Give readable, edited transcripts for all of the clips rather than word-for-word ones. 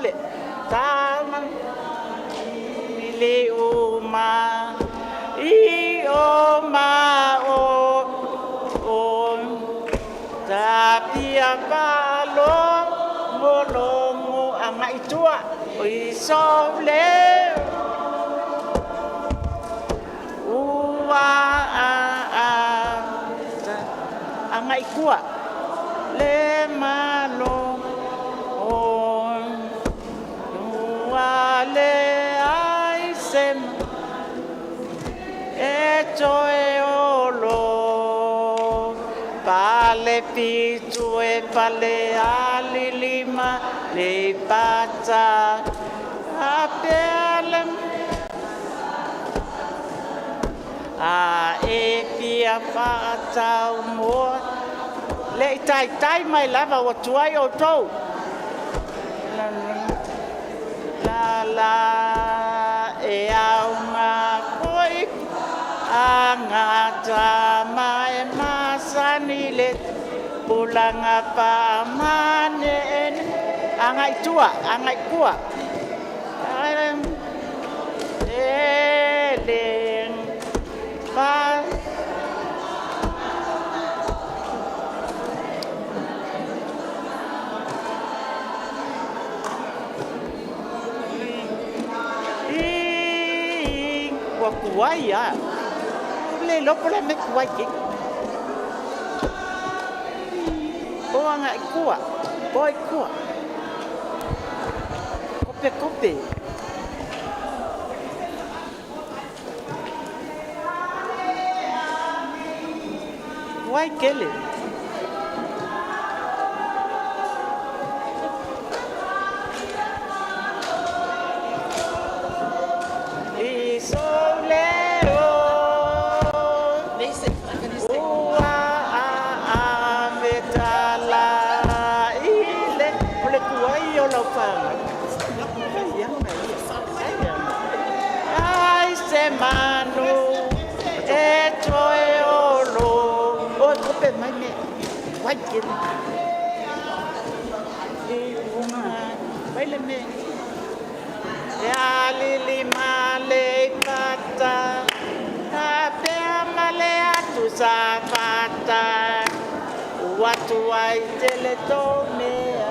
le tama le o ma i o ma o tapia palo mologo agai tua o i so le ua a a agai tua le malo o ua le ai se e toe olo pale pitu e pale alilima le pata apea le a e fia whaatau moa le i taitai mai lava ua tuai outou la la e au ngā koi a ngā tama e masani le pulanga pa mane agai tua agai tua e le pa i ua tuai a le lopo le me tuai ke o agai tua o i tua kope kope tuai kele. I so leo ua a a me tala i le o le tuai o lau whanau. Ai se manu e toe olo o kope mai me wai kele. I unga mai le me e alili ma le pata a pea ma le atu sa fata ua tuai tele tō mea.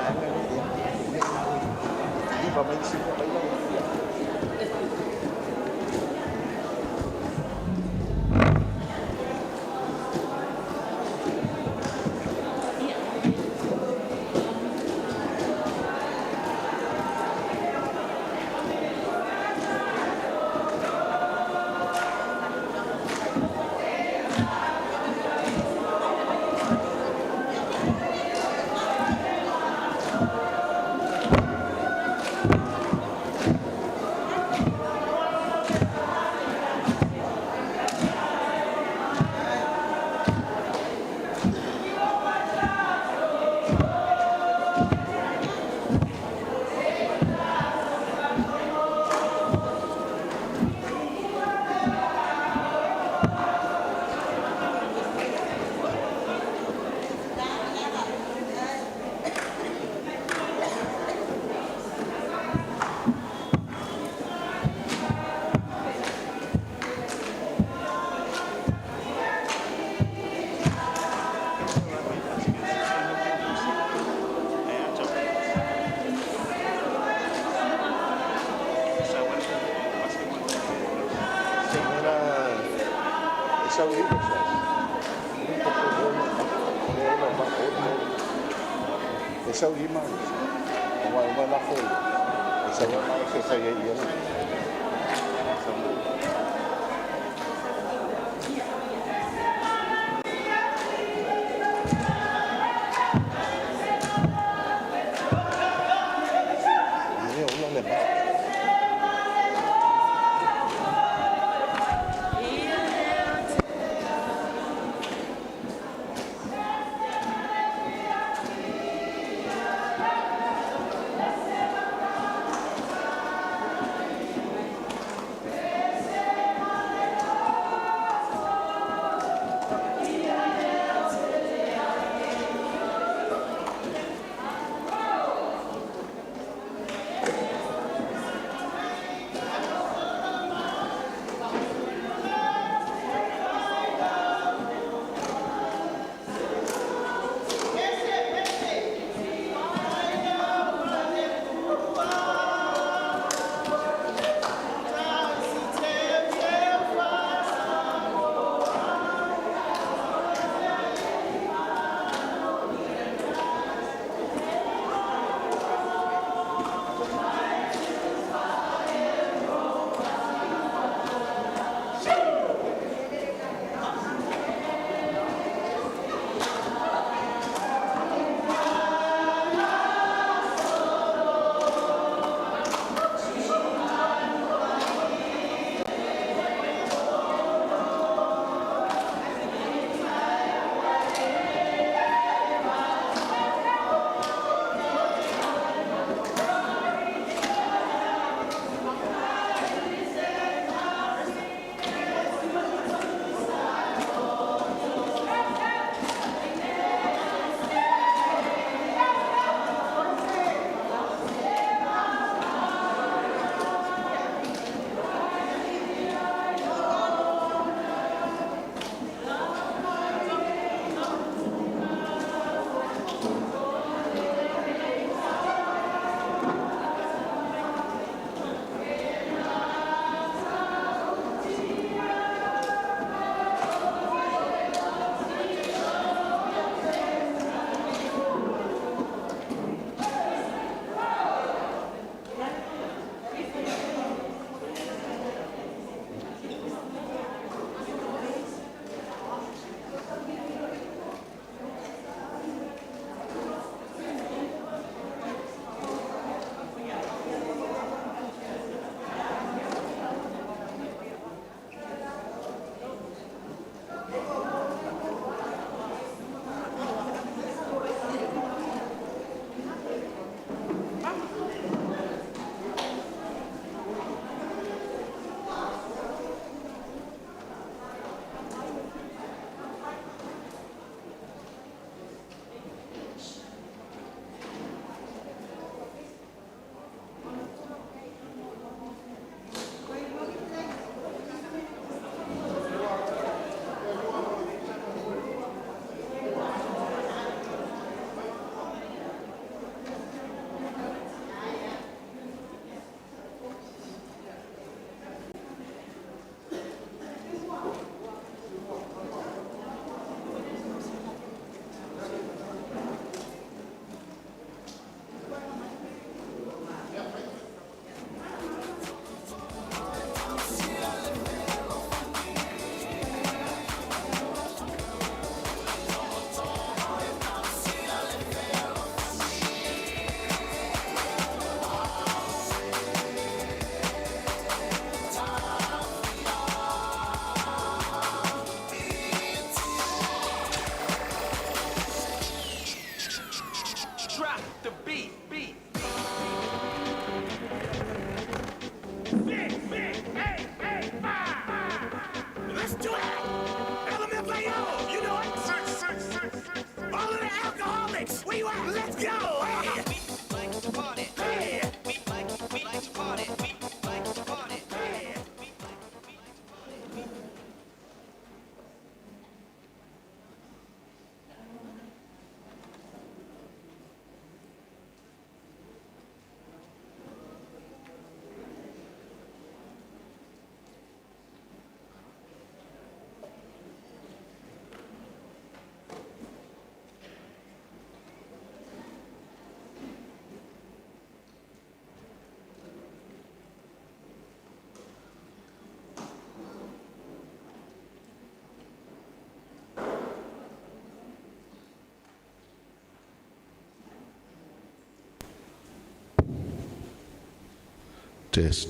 Test.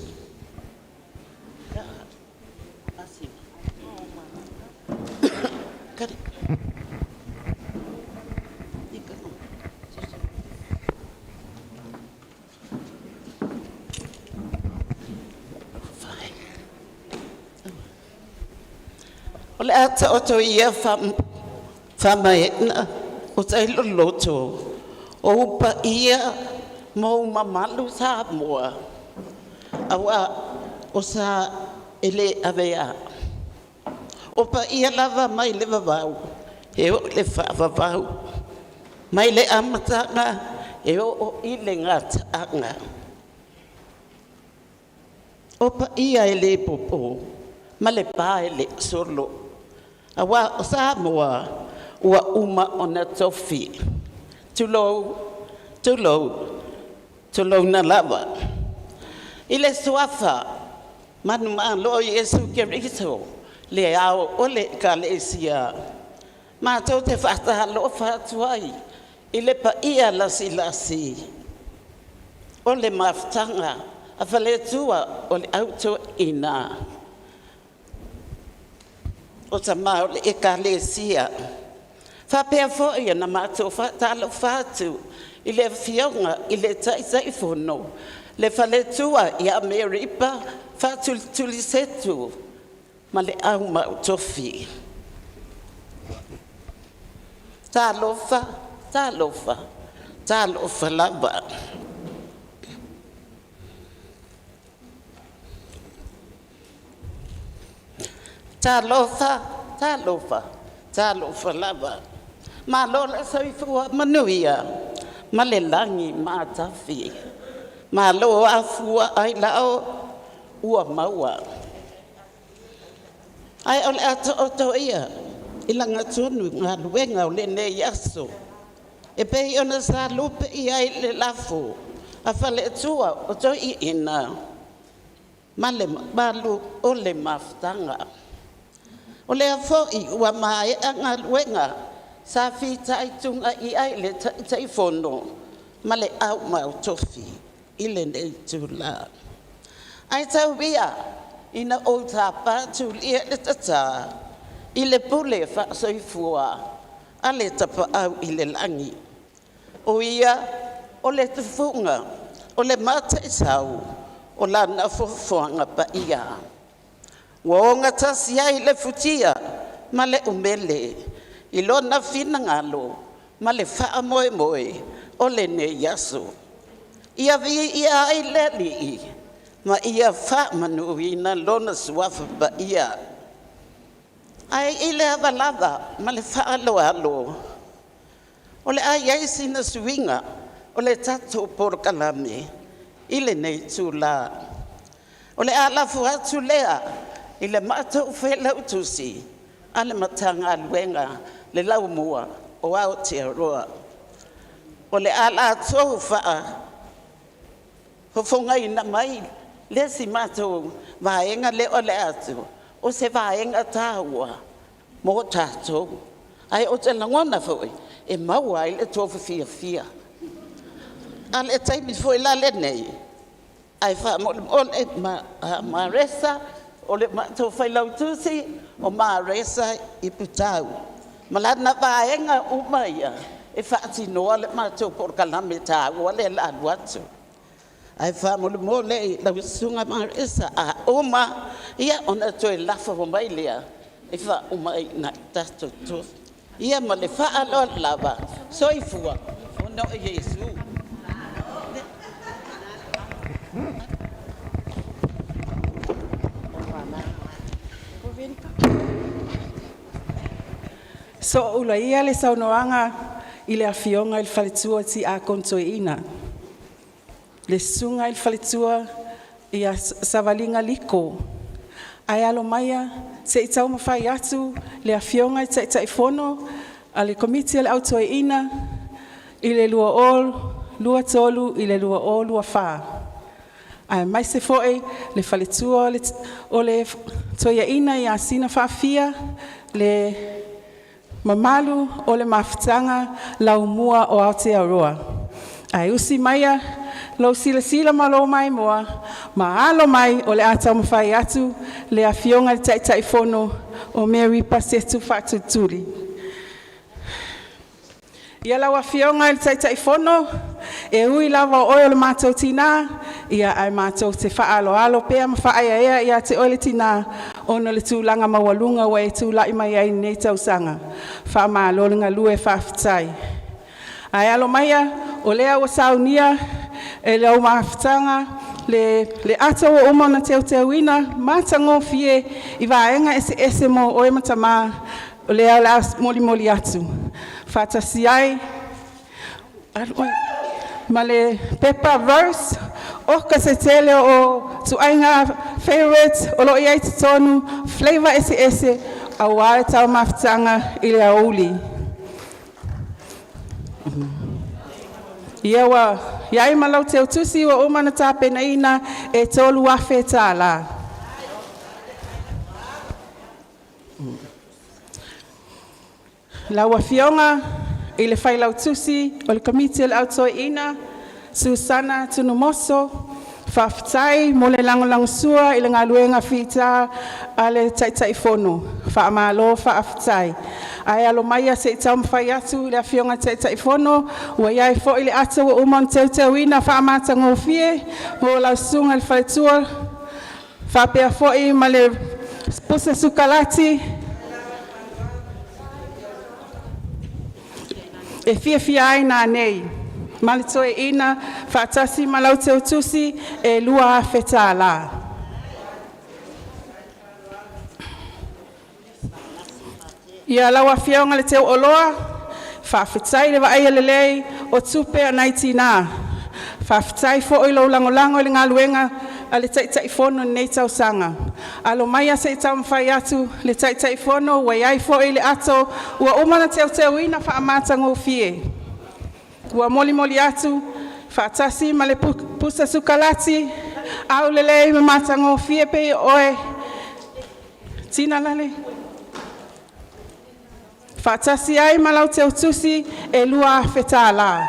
O le a taoto ia faamae'na o tailoloto o ou paia ma ou mamalu Samoa auā o sa e le avea. O paia lava mai le vavau e oo i le faavavau, mai le amataga e oo i le gataaga. O paia e le popo ma le pa e le o solo, aua o Samoa ua uma ona tofi. Tulou, tulou, tulouna lava. I le Suafa manumalo o Iesu Keriso le Ao o le Ekalesia, matou te faatalofa atu ai i le paia lasilasi o le mafutaga a faletua o le Au Toeaina, o Tama o le Ekalesia. E faapea foi ona matou faatalofa atu i le Afioga i le Taitaifono, le faletua ia Mary Ipa Faatulitulisetu ma le au maautofi. Talofa, talofa, talofa lava. Talofa, talofa, talofa lava. Malo le soifua manuia ma le lagi matafi. Malo afua ailao ua maua. Ae o le a taoto ia i lagatonu galuega o lenei aso e pei ona salupe i ai le lafo a Faletua o Toeaiina ma le mamalu o le mafutaga. O lea foi ua maea galuega sa fitaituga i ai le Taitaifono ma le au maautofi i lenei itula. Ae tau ia ina ou tapa Tulia le tata i le pule faasoifua a le Tapaau i le Lagi, o Ia o le tufuga o le Mataisau o Lana foafoaga paia, ua ogatasi ai le futia ma le umele i Lona finagalo ma le faamoemoe o lenei aso. Ia viia ai le Alii ma ia faamanuina Lona Suafa Paia. Ae i le ava lava ma le faaaloalo, o le a i ai sina suiga o le tatou polokalame i lenei itula. O le a lafo atu lea i le matou Failautusi a le Matagaluega le Laumua o Aotearoa, o le a latou faafofogaina mai le isi matou vaega lea o le a atu, o se vaega taua mo tatou. Ae ou te lagona foi e maua ai le tofa fiafia. A o le taimi foi la lenei, ae faamolemole Maresa, o le matou Failautusi o Maresa Iputau ma lana vaega uma ia e faatinoa le matou polokalame taua lea o le a alu atu. Ae faamolemole i lau Susuga Maresa, a uma ona toe lafo mai lea e faauma ai i ina le tatou. Ia ma le faaaloalo lava. Soifua ona o Iesu. Sooula ia le saunoaga i le Afioga i le Faletua Tiakono Toeaina, le Susuga i le Faletua ia Savaliga Liko. Ae alo maia se i taumafai atu le Afioga i le Taitaifono a le Komiti a le Au Toeaina i le 2023/2024, aemaise foi le faletua o le Toeaina ia Sina Faafia, le mamalu o le Mafutaga Laumua o Aotearoa. Ae usi maia lou silasila ma lou maimoa Ma alo mai o le a taumafai atu le Afioga i le Taitaifono o Mary Pasetu Faatulituli. Ia lau Afioga i le Taitaifono, e ui lava o oe o le matou tinā, ia ae matou te faaaloalo pea ma faaeaea ia te oe le tinā ona o le tulaga maualuga ua e tulai mai ai i lenei tausaga. Faamalo le galue faafetai. Ae alo maia o lea ua saunia e lau mafutaga le ato ua uma ona teuteuina matagofie i vaega eseese mo oe ma Tama, o lea o le a molimoli atu faatasi ai ma le pepa rose, oka se tele o ituaiga favourites o lo o i ai i totonu, flavor eseese aua le taumafataga i le aoauli. Ia ua i ai ma lau teutusi ua uma ona tapenaina e $3,000. Lau Afioga i le Failautusi o le Komiti o le Au Toeaina, Susana Tunumoso, faafetai mo le lagolagosua i le galuega fita a le Taitaifono. Faamalo faafetai. Ae alo maia se i taumafai atu le Afioga i le Taitaifono, ua i ai foi le ato ua uma ona teuteuina faamatagofie mo lau Susuga i le Faletua faapea foi ma le pusa sukalati e fiafia ai nanei ma le toeaina faatasi ma lau teutusi e $2,000. Ia lau Afioga i le Teu Oloa, faafetai le vaaia lelei o tupe a nai tinã. Faafetai foi i lou lagolago i le galuega a le Taitaifono i lenei tausaga. Alo maia se i taumafai atu le Taitaifono ua i ai foi le ato ua uma ona teuteuina faamatagofie ua molimoli atu faatasi ma le pusa sukalati aulelei ma matagofie pei o oe. Tina Lale. Faatasi ai ma lau teutusi e $2,000.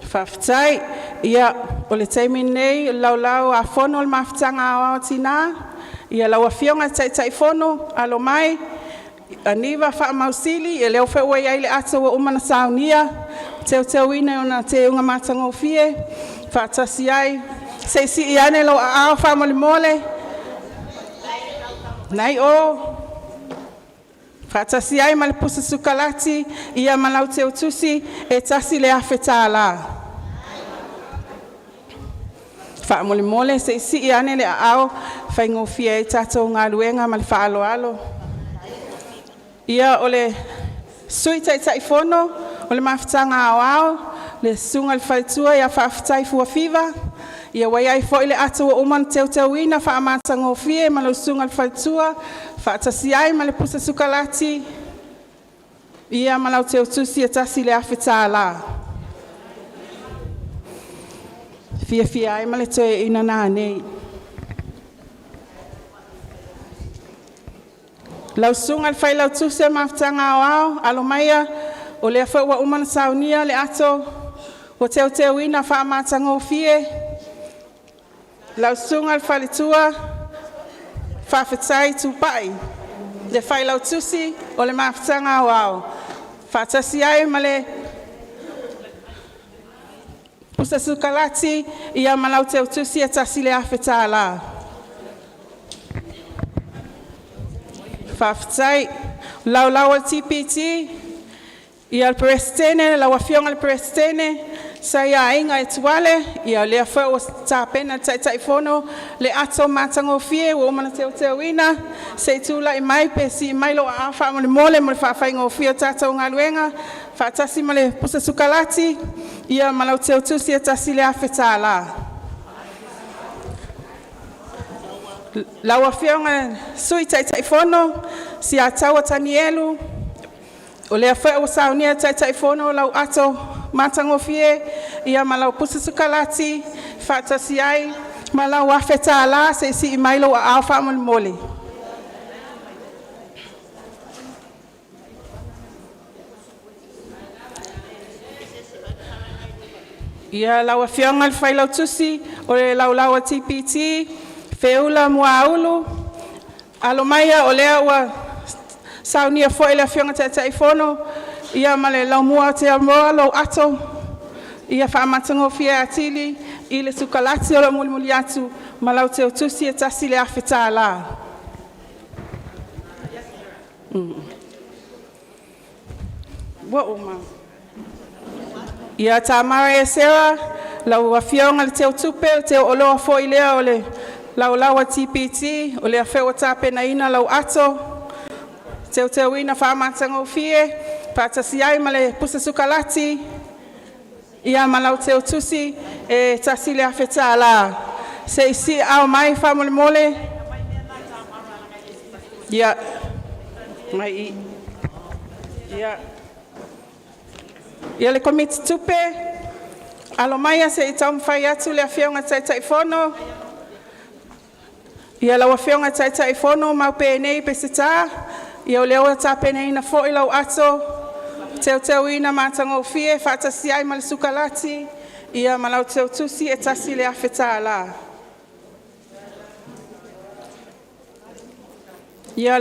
Faafetai. Ia, o le taimi lenei o le Laulau-a-Fono a le Mafutaga Aoao a Tinã, ia lau Afioga i le Taitaifono, alo mai, Aniva Faamausili, ia lea foi ua i ai le ato ua uma ona saunia, teuteuina i ona teuga matagofie, faatasi ai, se i sii ane lou aao faamolemole. Lena i o. Faatasi ai ma le pusa sukalati ma lau teutusi e $1,000. Faamolemole se i sii ane le aao e faigofie ai le tatou galuega ma le faaaloalo. Ia, o le Sui Taitaifono o le Mafutaga Aoao, le Susuga i le Faletua ia Faafetai Fuafiva, ua i ai foi le ato ua uma ona teuteuina faamatagofie ma lau Susuga i le Faletua, faatasi ai ma le pusa sukalati ma lau teutusi e $1,000. E fiafia ai ma le toeaina nanei. Lau Susuga i le Failautusi o le Mafutaga Aoao, alo maia, o lea foi ua uma ona saunia le ato ua teuteuina faamatagofie. Lau Susuga i le Faletua Faafetai Tupai, le Failautusi o le Mafutaga Aoao, faatasi ai ma le pusa sukalati ma lau teutusi e $1,000. Faafetai. O le Laulau a le TPT, ia le Peresetene, lau Afioga i le Peresetene Saiaaga Etuale, ia o lea foi ua tapena e le Taitaifono le ato matagofie ua uma ona teuteuina. Se i tulai mai pe sii mai lou aao faamolemole mo le faafaigofie o le tatou galuega, faatasi ma le pusa sukalati ma lau teutusi e $1,000. Lau Afioga i le Sui Taitaifono Siataua Tanielu, o lea foi ua saunia e le Taitaifono lau ato matagofie ma lau pusa sukalati faatasi ai Ma lau $1,000 se'i si'i mai lou aao faamolemole. Ia lau Afioga i le Failautusi o le Laulau a TPT, Feula Muaulu, alo maia o lea ua saunia foi e le Afioga i le Taitaifono ia ma le laumua o lou ato ia faamatagofie atili i le sukalati o lo o mulimuli atu ma lau teutusi e $1,000. Ua uma. Ia Tamara Esera, lau Afioga i le Teutupe o le teu oloa foi lea o le laulau a TPT, o lea foi ua tapenaina lau ato teuteuina faamatagofie faatasi ai ma le pusa sukalati ma lau teutusi e $1,000. Se i si'iaao mai faamolemole. Ia, mai i. Ia le Komiti Tupe, alo maia se i taumafai atu le Afioga i le Taitaifono. Ia lau Afioga i le Taitaifono Maopu Peseta, ia o lea ua tapenaina foi lau ato teuteuina matagofie faatasi ai ma le sukalati ma lau teutusi e $1,000. Ia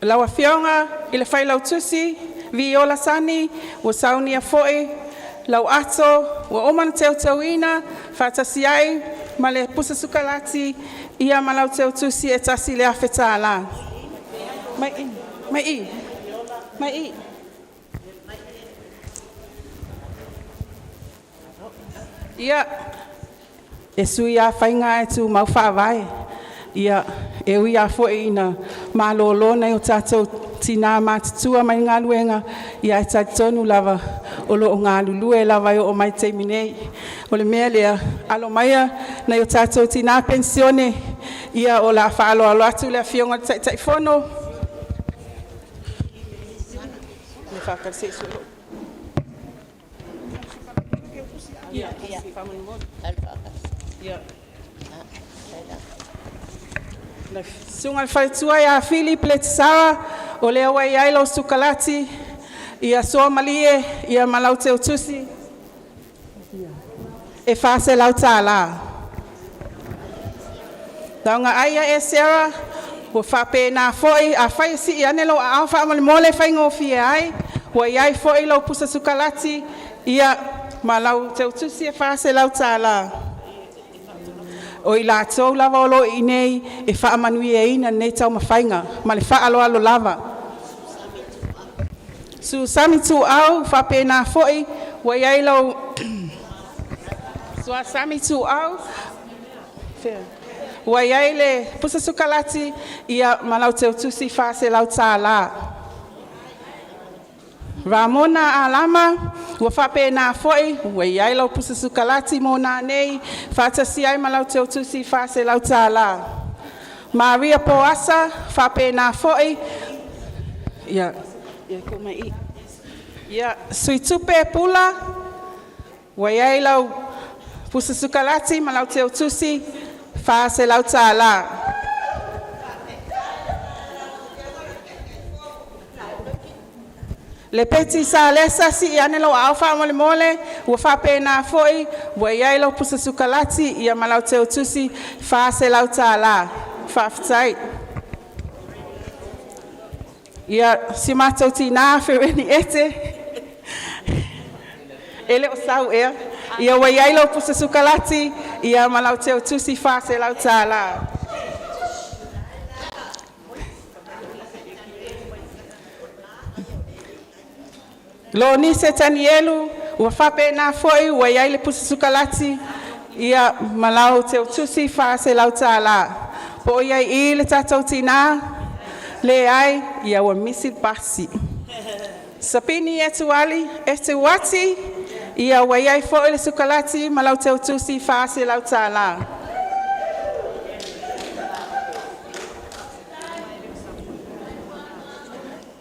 lau Afioga i le Failautusi Viola Sani, ua saunia foi lau ato ua uma ona teuteuina faatasi ai ma le pusa sukalati ma lau teutusi e $1,000. Mai i, mai i. Ia, e sui lava faiga ae tumau faavae. Ia, e ui lava foi ina malolo nai o tatou tina matutua mai galuega, ae talitonu lava o lo o galulue lava e oo mai i le taimi nei. O le mea lea, alo maia nai o tatou tina penisione, ia o le a faaaloalo atu le Afioga i le Taitaifono. Le Susuga i le Faletua ia Fili Peletasara o lea ua i ai lau sukalati, ia suamalie ma lau teutusi e $400. Laugaaia Esera, ua faapena foi. Afai e sii ane lou aao faamolemole e faigofie ai. Ua i ai foi lau pusa sukalati ma lau teutusi e $400. O i latou lava o lo o i inei e faamanuiaina i lenei taumafaiga. Ma le faaaloalo lava. Susami Tuuau, faapena foi ua i ai lau Suasami Tuuau, ua i ai le pusa sukalati ma lau teutusi $400. Ramona Alama, ua faapena foi ua i ai lau pusa sukalati mo nanei faatasi ai ma lau teutusi $400. Maria Poasa, faapena foi. Ia, tuu mai i. Ia, Suitupe Pula, ua i ai lau pusa sukalati ma lau teutusi $400. Lepeti Salesa, sii ane lou aao faamolemole. Ua faapena foi ua i ai lau pusa sukalati ma lau teutusi $400. Faafetai. Ia, si o matou tina Fereni Ete, e le o sau ea? Ia ua i ai lau pusa sukalati ma lau teutusi $400. Lonise Tanielu, ua faapena foi ua i ai le pusa sukalati ma lau teutusi $400. Po o i ai i i le tatou tina? Leai. Ia ua misi le pasi. Sapini Etuati, ia ua i ai foi le sukalati ma lau teutusi $400.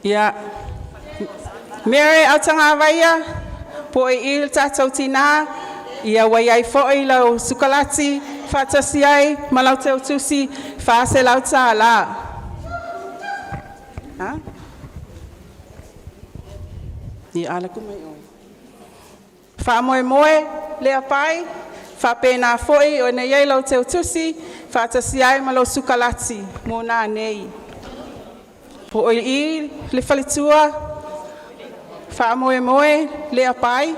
Ia, Mary Autagavaia, po o i i le tatou tina? Ia ua i ai fo'i lau sukalati faatasi ai ma lau teutusi $400. Ha? Ia ala ku mai ʻoe. Faamoemoe Leapai, faapena foi ona i ai lau teutusi faatasi ai ma lou sukalati mo nanei. Po o i le faletua Faamoemoe Leapai,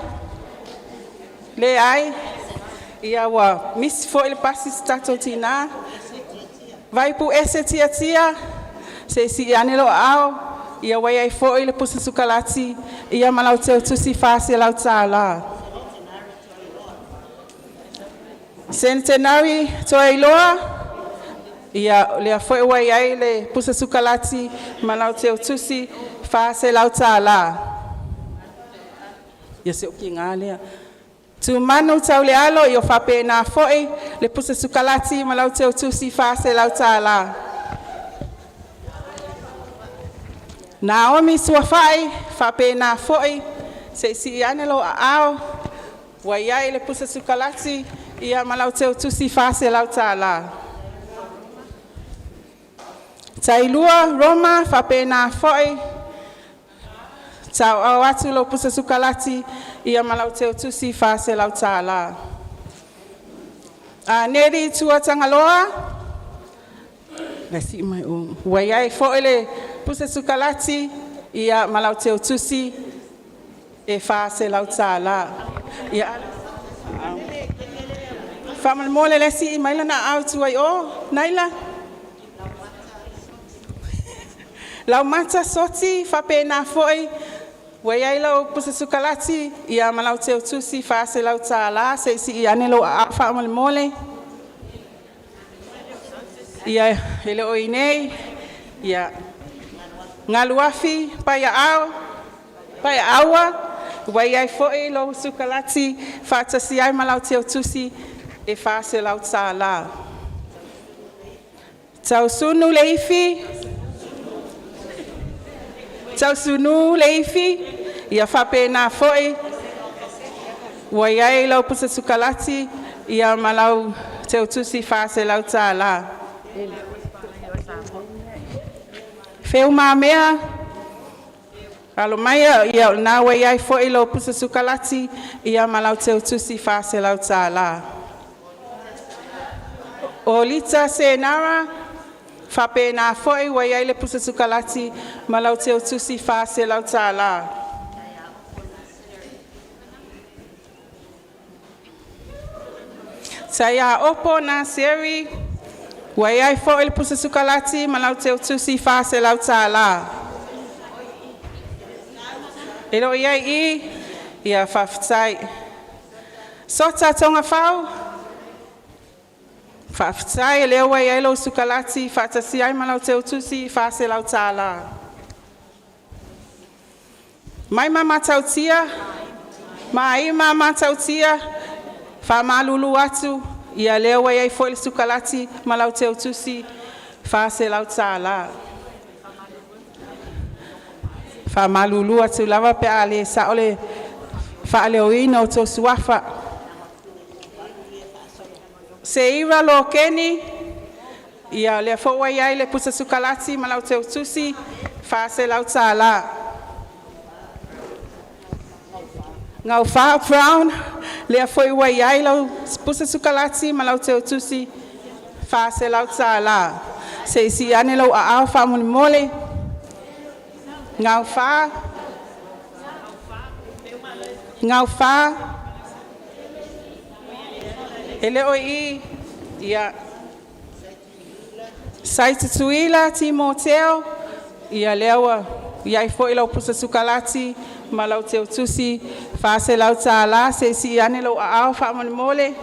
leai, ia ua misi foi le pasi a si tatou tinã. Vaipuese Tiatia, se i sii ane lou aao, ia ua i ai foi le pusa sukalati ma lau teutusi $400. Senitenari Toailoa, ia o lea foi ua i ai le pusa sukalati ma lau teutusi $400. Ia si ou kīgā lea. Tumanu Taule'alo, ia ua faapena foi le pusa sukalati ma lau teutusi $400. Naomi Suafa'i, faapena foi, se i sii ane lou aao ua i ai le pusa sukalati ma lau teutusi $400. Tailua Roma, faapena foi, saoao atu lau pusa sukalati ma lau teutusi $400. Neli Tuatagaloa, ua i ai foi le pusa sukalati ma lau teutusi e $400. Ia, faamolemole o la e sii mai lana aao i tua i o. Naila, Laumata Soti, faapena foi ua i ai lau pusa sukalati ma lau teutusi $400. Se i sii ane lou aao faamolemole. Ia, e le o i inei. Ia, Galuafi Paiaaaua, ua i ai foi lau sukalati faatasi ai ma lau teutusi e $400. Tausunu Leifi, Tausunu Leifi, ia faapena foi ua i ai lau pusa sukalati ma lau teutusi $400. Feumamea, alo maia o lena ua i ai foi lau pusa sukalati ma lau teutusi $400. Olita Senara, faapena foi ua i ai le pusa sukalati ma lau teutusi $400. Saiaopo Naseri, ua i ai foi le pusa sukalati ma lau teutusi $400. E le o i ai i, ia faafetai. Sota Togafau, faafetai o lea ua i ai lau sukalati faatasi ai ma lau teutusi $400. Maima Matautia, Maima Matautia, faamalulu atu, ia lea ua i ai foi le sukalati ma lau teutusi $400. Faamalulu atu lava pe a le sao le faaleoina o tou suafa. Seiva Lokeni, ia o lea foi ua i ai le pusa sukalati ma lau teutusi $400. Gaufa Brown, lea foi ua i ai lau pusa sukalati ma lau teutusi $400. Se i sii ane lou aao faamolemole. Gaufa, Gaufa, e le o i i. Ia, Sai Tutuila Timoteo, ia lea ua i ai foi lau pusa sukalati ma lau teutusi $400. Se i sii ane lou aao faamolemole.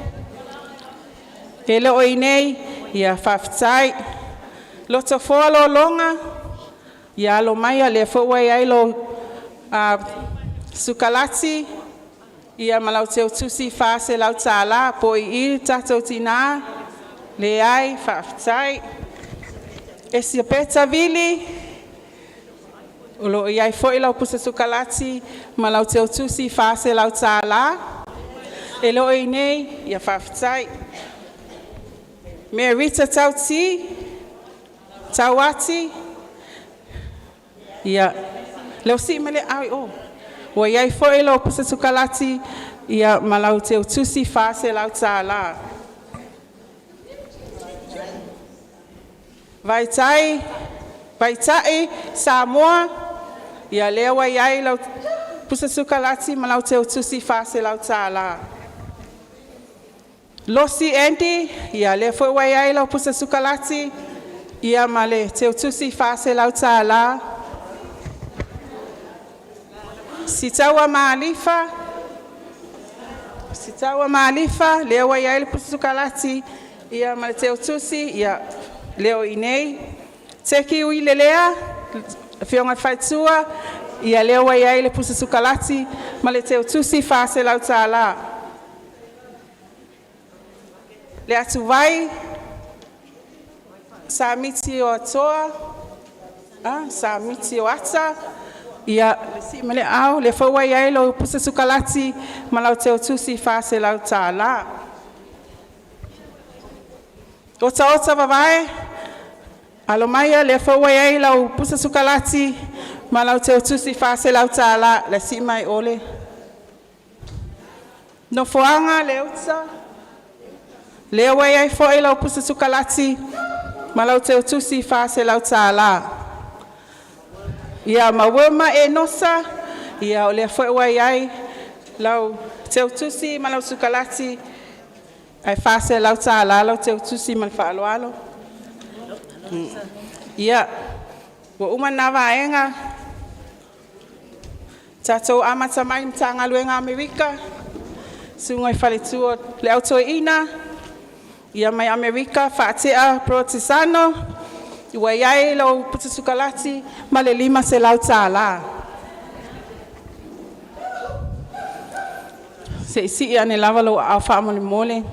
E le o i inei, ia faafetai. Lotofoa Lologa, ia alo mai o lea foi ua i ai lau sukalati ma lau teutusi $400. Po o i i le tatou tinã? Leai. Faafetai. Esapeta Vili, o lo o i ai foi lau pusa sukalati ma lau teutusi $400. E le o i inei, ia faafetai. Merita Tauti, Tauati, ia, lea ua sii mai le aao i o. Ua i ai foi lau pusa sukalati ia ma lau teutusi $400. Vaitai, Vaitai Samoa, ia lea ua i ai lau pusa sukalati ma lau teutusi $400. Losi Andy, ia lea foi ua i ai lau pusa sukalati ia ma le teutusi $400. Sitaua Maalifa, Sitaua Maalifa, lea ua i ai le pusa sukalati ia ma le teutusi, ia lea o i inei. Teki Uilelea, Afioga i le Faletua, ia lea ua i ai le pusa sukalati ma le teutusi $400. Leatuvai Samiti o Atoa, Samiti o Ata, ia le sii mai le aao, lea foi ua i ai lau pusa sukalati ma lau teutusi $400. Otaota Vavae, alo maia lea foi ua i ai lau pusa sukalati ma lau teutusi $400. Le sii mai o le Nofoaga Leuta, lea ua i ai foi lau pusa sukalati ma lau teutusi $400. Ia ma Wilma Enosa, ia o lea foi ua i ai lau teutusi ma lau sukalati ae $400 lau teutusi ma le faaaloalo. Ia, ua uma lena vaega. Tatou amata mai i Matagaluega a Amerika, Susuga i Faletua le Au Toeaina, ia mai Amerika Faatea Protisano, ua i ai lau pusa sukalati ma le $500. Se i sii ane lava lou aao faamolemole.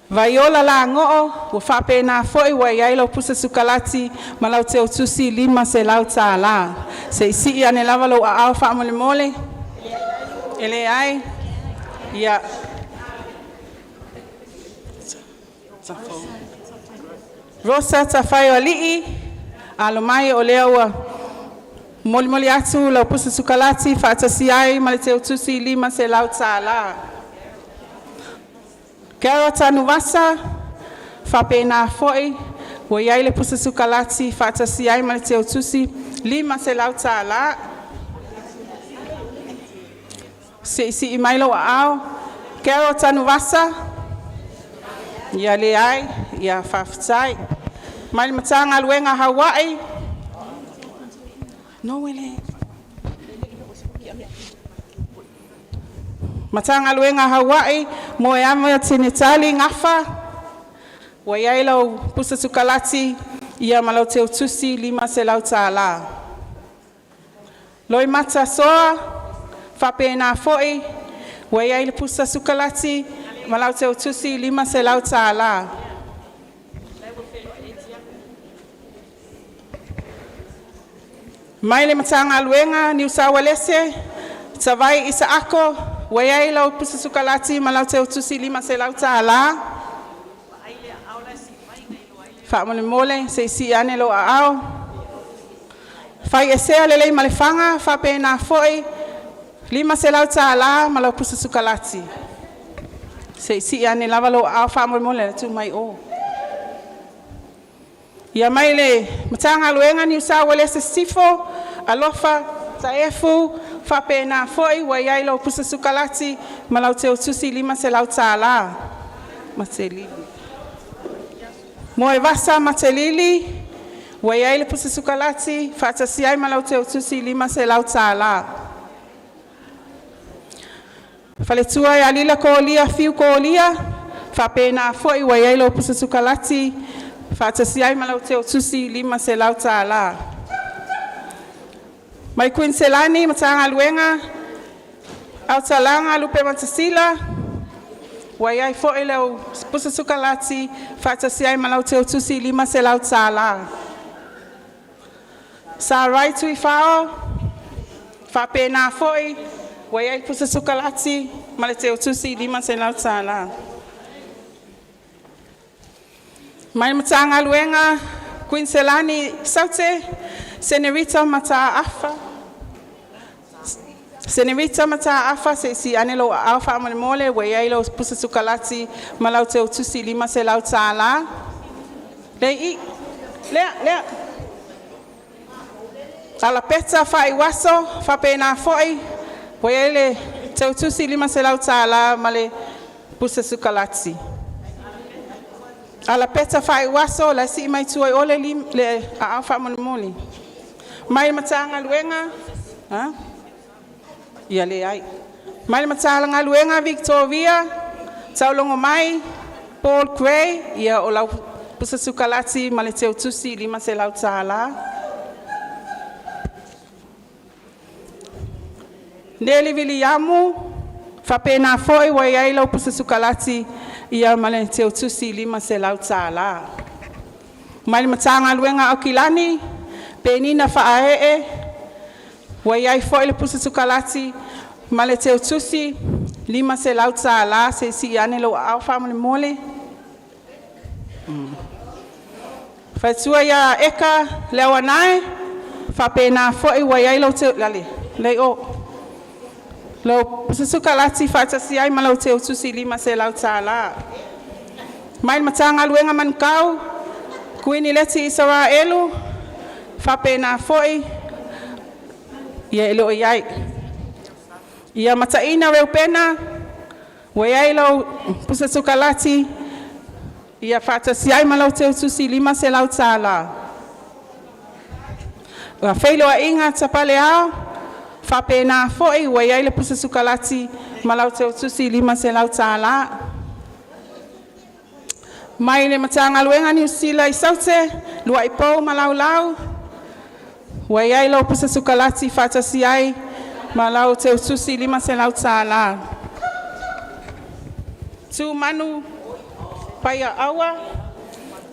Vaiola Lago'o, ua faapena foi ua i ai lau pusa sukalati ma lau teutusi $500. Se i sii ane lava lou aao faamolemole. E leai. Ia. Rosa Tafaioalii, alo mai o lea ua molimoli atu lau pusa sukalati faatasi ai ma le teutusi $500. Carol Tanuvasa, faapena foi ua i ai le pusa sukalati faatasi ai ma le teutusi $500. Se i sii mai lou aao. Carol Tanuvasa, ia leai, ia faafetai. Mai le Matagaluega a Hawaii, Matagaluega a Hawaii, Moeama Tinitali Gafa, ua i ai lau pusa sukalati ia ma lau teutusi $500. Loimata Soa, faapena foi ua i ai le pusa sukalati ma lau teutusi $500. Mai le Matagaluega Niu Sa Uelese, Tavai Isaako, ua i ai lau pusa sukalati ma lau teutusi $500. Faamolemole se i sii ane lou aao. Faiesea Leleimalefaga, faapena foi $500 ma lau pusa sukalati. Se i sii ane lava lou aao faamolemole, tuu mai o. Ia mai le Matagaluega Niu Sa Uelese Sisifo, Alofa Taefu, faapena foi ua i ai lau pusa sukalati ma lau teutusi $500. Matelili. Moevasa Matelili, ua i ai le pusa sukalati faatasi ai ma lau teutusi $500. Faletua ia Lila Kolia Fiu Kolia, faapena foi ua i ai lau pusa sukalati faatasi ai ma lau teutusi $500. Mai Kuiniselani Matagaluega Autalaga Lupematasila, ua i ai foi lau pusa sukalati faatasi ai ma lau teutusi $500. Sarai Tuifao, faapena foi ua i ai le pusa sukalati ma le teutusi $500. Mai le Matagaluega Kuiniselani Saute, Senerita Mataafa, Senerita Mataafa se'i ane lou aao faamolemole ua i ai lau pusa sukalati ma lau teutusi $500. Lea e i i, lea, lea. Alapeta Faaiuaso, faapena foi ua i ai le teutusi $500 ma le pusa sukalati. Alapeta Faaiuaso la e sii mai tua i o le aao faamolemole. Mai le Matagaluega, a? Ia leai. Mai le Matagaluega Victoria Taulogomai Paul Gray, ia o lau pusa sukalati ma le teutusi $500. Neli Viliamu, faapena foi ua i ai lau pusa sukalati ma le teutusi $500. Mai le Matagaluega a Aukilani, Penina Faaee, ua i ai foi le pusa sukalati ma le teutusi $500. Se i sii ane lou aao faamolemole. Faletua ia Eka Leauanae, faapena foi ua i ai lau la e i o, lau pusa sukalati faatasi ai ma lau teutusi $500. Mai le Matagaluega Manukau, Kuini Leti Isaraelu, faapena foi, ia e le o i ai. Ia Mataina Reupena, ua i ai lau pusa sukalati faatasi ai ma lau teutusi $500. Feiloaiga Tapaleao, faapena foi ua i ai le pusa sukalati ma lau teutusi $500. Mai le Matagaluega a Niu Sila i Saute, Luaipou Malaulau, ua i ai lau pusa sukalati faatasi ai ma lau teutusi $500. Tumanu Paiaaua,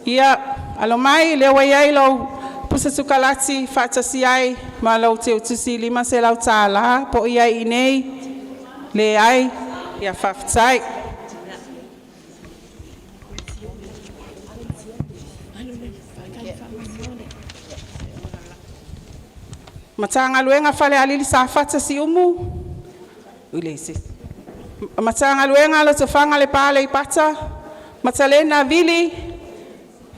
ia, alo mai lea ua i ai lau pusa sukalati faatasi ai ma lau teutusi $500. Po o i ai i inei? Leai. Ia faafetai. Matagaluega Falealili Safata Siumu, ui leai se isi. Matagaluega Lotofaga Lepa Aleipata, Matalena Vili,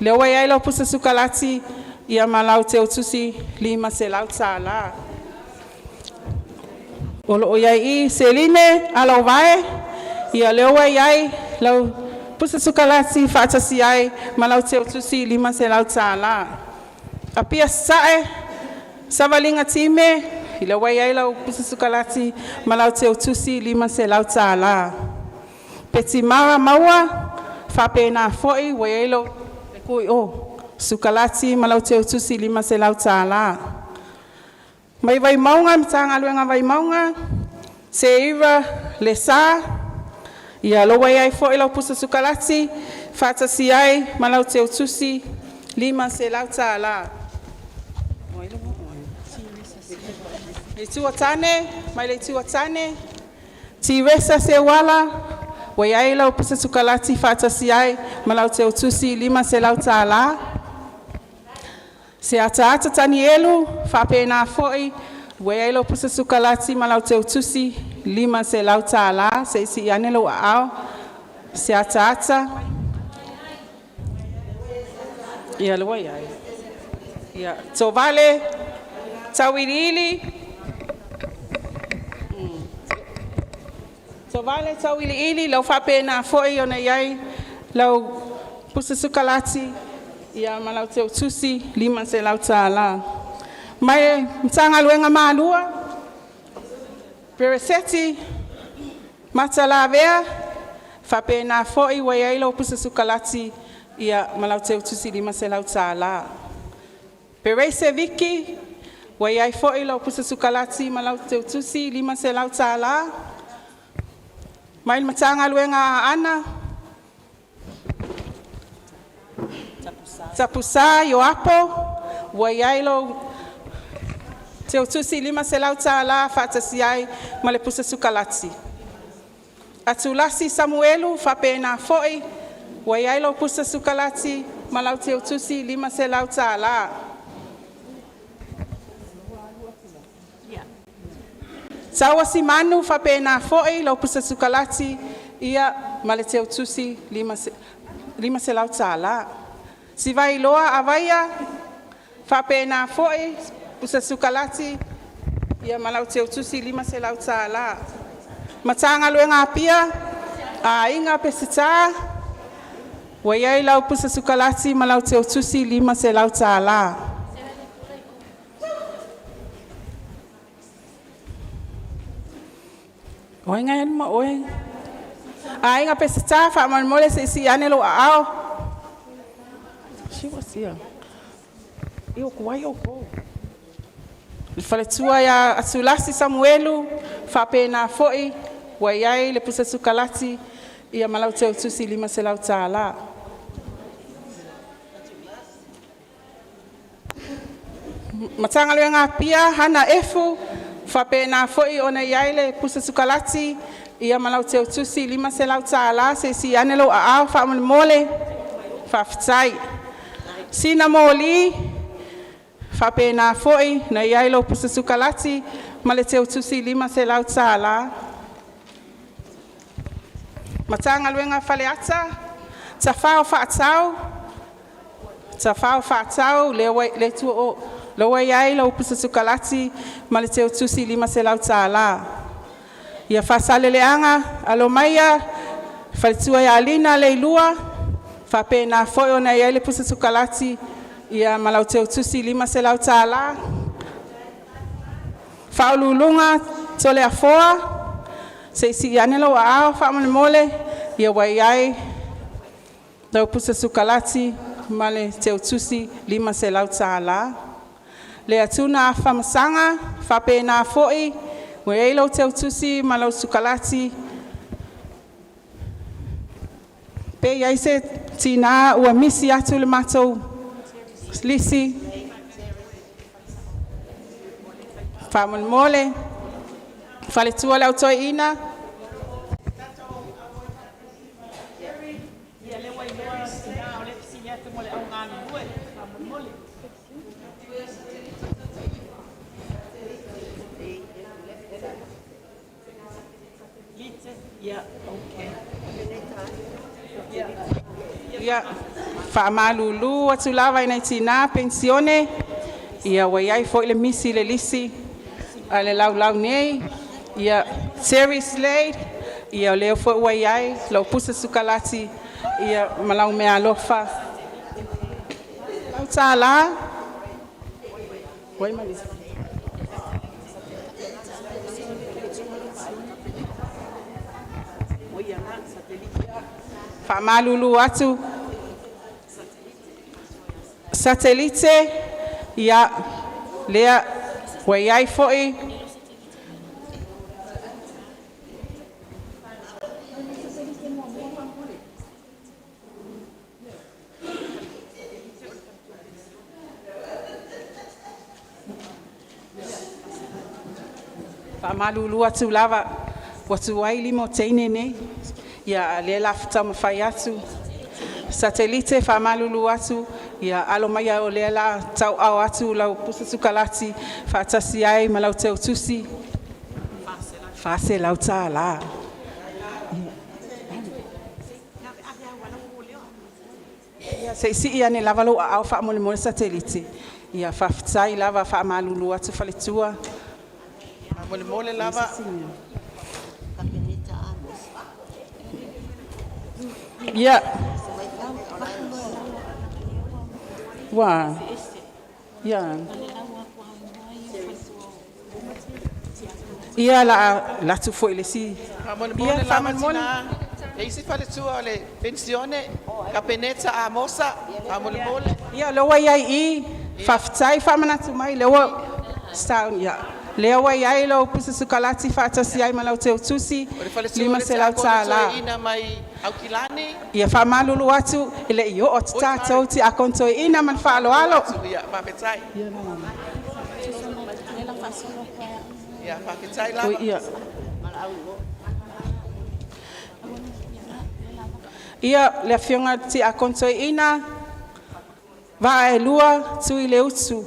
lea ua i ai lau pusa sukalati ma lau teutusi $500. O lo o i ai i i Seline Alovae, ia lea ua i ai lau pusa sukalati faatasi ai ma lau teutusi $500. Apia Sasae, Savaliga Time, lea ua i ai lau pusa sukalati ma lau teutusi $500. Petimara Maua, faapena foi ua i ai lau tu i o, sukalati ma lau teutusi $500. Mai Vaimauga Matagaluega a Vaimauga, Seiva Lesa, ia lea ua i ai foi lau pusa sukalati faatasi ai ma lau teutusi $500. Le Itu o Tane, mai le Itu a Tane, Tiresa Seuala, ua i ai lau pusa sukalati faatasi ai ma lau teutusi $500. Seataata Tanielu, faapena foi ua i ai lau pusa sukalati ma lau teutusi $500. Se i sii ane lou aao Seataata. Ia lea ua i ai. Ia, Tovale Tauiliili, Tovale Tauiliili, lea ua faapena foi ona i ai lau pusa sukalati ma lau teutusi $500. Mai le Matagaluega Malua, Pereseti Matalavea, faapena foi ua i ai lau pusa sukalati ma lau teutusi $500. Pereise Viki, ua i ai foi lau pusa sukalati ma lau teutusi $500. Mai le Matagaluega a Aana, Tapusa Ioapo, ua i ai lau teutusi $500 faatasi ai ma le pusa sukalati. Atulasi Samuelu, faapena foi ua i ai lau pusa sukalati ma lau teutusi $500. Tauasimanu faapena foi lau pusa sukalati ia ma le teutusi $500. Sivailoa Avaia, faapena foi pusa sukalati ia ma lau teutusi $500. Matagaluega Apia, Aiga Peseta, ua i ai lau pusa sukalati ma lau teutusi $500. O ai na e alu ma oe? Aiga Peseta, faamolemole se i sii ane lou aao. She was here. Le faletua ia Atulasi Samuelu, faapena foi ua i ai le pusa sukalati ia ma lau teutusi $500. Matagaluega Apia, Hana Efu, faapena foi ona i ai le pusa sukalati ia ma lau teutusi $500. Se i sii ane lou aao faamolemole. Faafetai. Sina Moli, faapena foi ona i ai lau pusa sukalati ma le teutusi $500. Matagaluega a Faleata, Tafao Faatau, Tafao Faatau lea ua i tua o, lea ua i ai lau pusa sukalati ma le teutusi $500. Ia Faasaleleaga, alo maia le faletua ia Lina Leilua, faapena foi ona i ai le pusa sukalati ma lau teutusi $500. Faauluuluga Toleafoa, se i sii ane lou aao faamolemole. Ia ua i ai lau pusa sukalati ma le teutusi $500. Leatuna Afamasaga, faapena foi ua i ai lau teutusi ma lau sukalati. Pe i ai se tina ua misi atu i le matou lisi? Faamolemole, faletua le Au Toeaina. Ia, faamalulu atu lava i nai tina penisione, ia ua i ai foi le misi i le lisi a le laulau nei. Ia, Terry Slade, ia o lea foi ua i ai lau pusa sukalati ma lau meaalofa $100. Faamalulu atu Satelite, ia lea ua i ai foi Faamalulu atu lava, ua tuai lima o teine nei, a o lea o le a taumafai atu. Satelite, faamalulu atu, ia alo maia o lea o le a tauaao atu lau pusa sukalati faatasi ai ma lau teutusi $400. Ia se i sii ane lava lou aao faamolemole Satelite. Ia faafetai lava, faamalulu atu faletua. Faamolemole lava. Ia, ua, ia, ia o le a alu atu foi i le isi. Faamolemole Ia, lava faamolemole. tina. E i ai isi faletua o le penisione, Kapeneta Amosa, faamolemole. Ia, o lea ua i ai i i. Faafetai faamanatu mai, lea ua ia, lea ua i ai lau pusa sukalati faatasi ai ma lau teutusi O le faletua o le tiakono $500. toeaina mai Aukilani. Ia faamalulu atu, e le i oo atu tatou tiakono toeaina ma le faaaloalo. Ia, faafetai. Ia, faafetai lava. Oi, ia. Ia, le afioga i le Tiakono Toeaina, Vaaelua Tuileutu,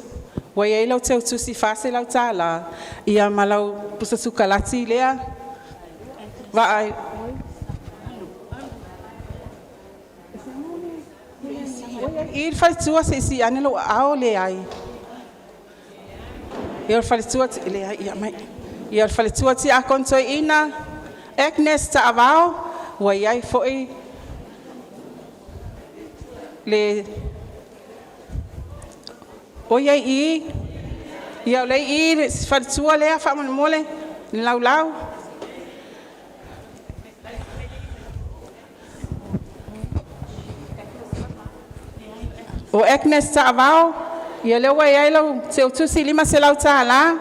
ua i ai lau teutusi $400, ia ma lau pusa sukalati lea. I le faletua, se i sii ane lou aao. Leai. Ia, o le faletua Tiakono Toeaina Agnes Taavao, ua i ai foi le… O i ai i i? Ia, o lea e i i le faletua lea faamolemole, le laulau. O Agnes Taavao, ia lea ua i ai lau teutusi $500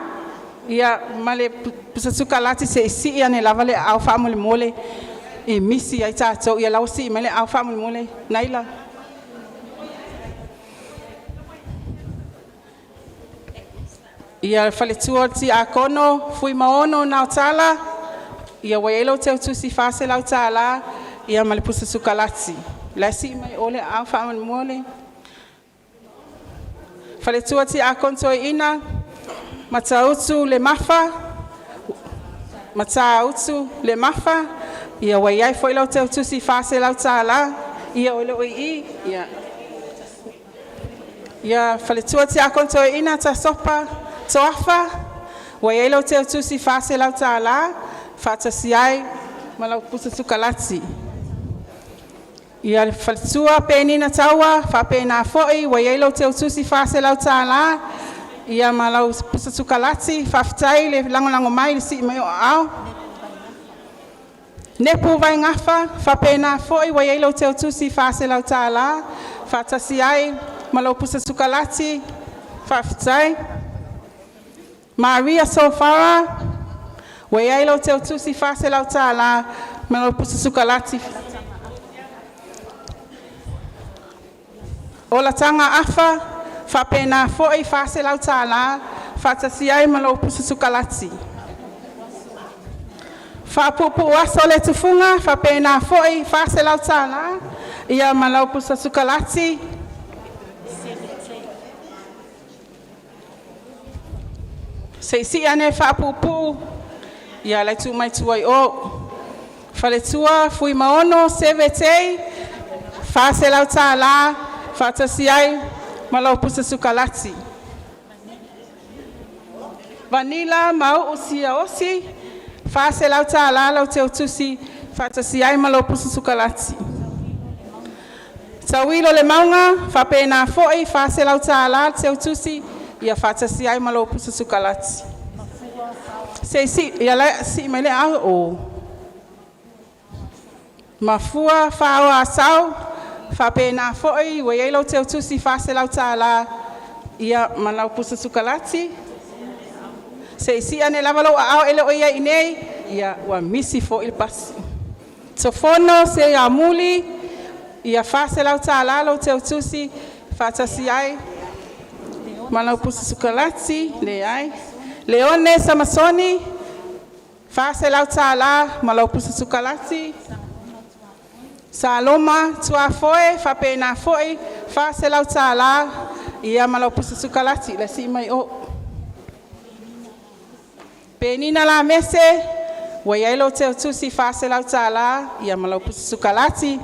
ma le pusa sukalati. Se i sii ane lava le aao faamolemole e misi ai tatou. Ia la ua sii mai le aao faamolemole. Naila. Ia, le faletua o le Tiakono Fuimaono Naotala, ua i ai lau teutusi $400 ma le pusa sukalati. O la e sii mai o le aao faamolemole. Faletua Tiakono Toeaina Matautu Lemafa, ua i ai foi lau teutusi $400. Ia e le o i i? Ia, faletua Tiakono Toeaina Tasopa Toafa, ua i ai lau teutusi $400 faatasi ai ma lau pusa sukalati. Ia, le faletua Penina Taua, e faapena foi ua i ai lau teutusi $400 ma lau pusa sukalati. Faafetai le lagolago mai i le sii mai o aao. Nepu Vaigafa, e faapena foi ua i ai lau teutusi $400 faatasi ai ma lau pusa sukalati. Faafetai. Maria Sofara, ua i ai lau teutusi $400 ma lau pusa sukalati. Olataga Afa, e faapena foi e $400 faatasi ai ma lau pusa sukalati. Faapuupuuaso Letufuga, e faapena foi e $400 ma lau pusa sukalati. Se i sii ane e faapuupuu. Ia o la e tuu mai tua i o. Faletua Fuimaono Seve J, $400 faatasi ai ma lau pusa sukalati. Vanilla Mauu Siaosi, e $400 lau teutusi faatasi ai ma lau pusa sukalati. Tauilo Lemauga, e faapena foi e $400 le teutusi faatasi ai ma lau pusa sukalati. Ia o la e sii mai le aao o? Mafua Faoa Asau, e faapena foi ua i ai lau teutusi $400 ma lau pusa sukalati. Se i sii ane lava lou aao e le o i ai i inei. Ia, ua misi foi le pasi. Tofono Seiamuli, e $400 lau teutusi faatasi ai ma lau pusa sukalati. Leai. Leone Samasoni, e $400 ma lau pusa sukalati. Saloma Tuafoe, e faapena foi e $400 ma lau pusa sukalati. O la e sii mai o. Penina Lamese, ua i ai lau teutusi $400 ma lau pusa sukalati.